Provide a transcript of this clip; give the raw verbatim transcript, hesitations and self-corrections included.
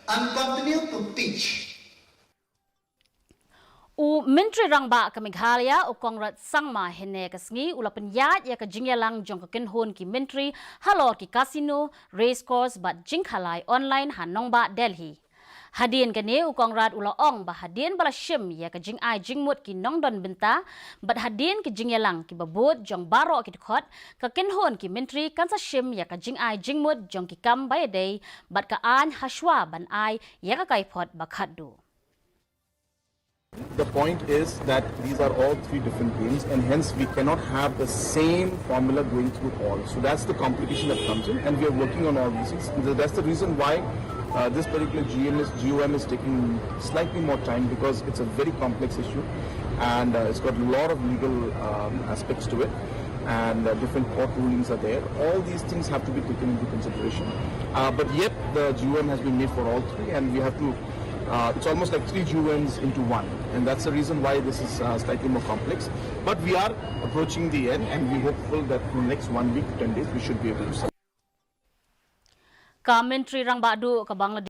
And continue to teach. U Myntri Rangbah ka Meghalaya, u Conrad Sangma, hynne ka sngi u la pynïaid ïa ka jingïalang jong ka kynhun ki myntri halor ki casino, racecourse bad jingkhalai online ha nongbah Delhi. Hadien kane u Conrad u la ong ba hadien ba la shim ïa ka jingai jingmut ki nongdon bynta bad hadien ki jingïalang kiba bud jong baroh ki dkhot, ka kynhun ki myntri kan sa shim ïa ka jingai jingmut jong ki kam ba ïadei bad ka aiñ hashwa ban ai ïa ka kaiphod ba khatduh. The point is that these are all three different games, and hence we cannot have the same formula going through all. So that's the complication that comes in, and we are working on all these things. That's the reason why uh, this particular G M is, G O M is taking slightly more time, because it's a very complex issue, and uh, it's got a lot of legal um, aspects to it, and uh, different court rulings are there. All these things have to be taken into consideration. Uh, but yet, the G O M has been made for all three, and we have to uh, it's almost like three G O Ms into one, and that's the reason why this is uh, slightly more complex. But we are approaching the end, and we're hopeful that in the next one week to ten days, we should be able to settle. Ka Myntri Rangbah Duh ka Bangladesh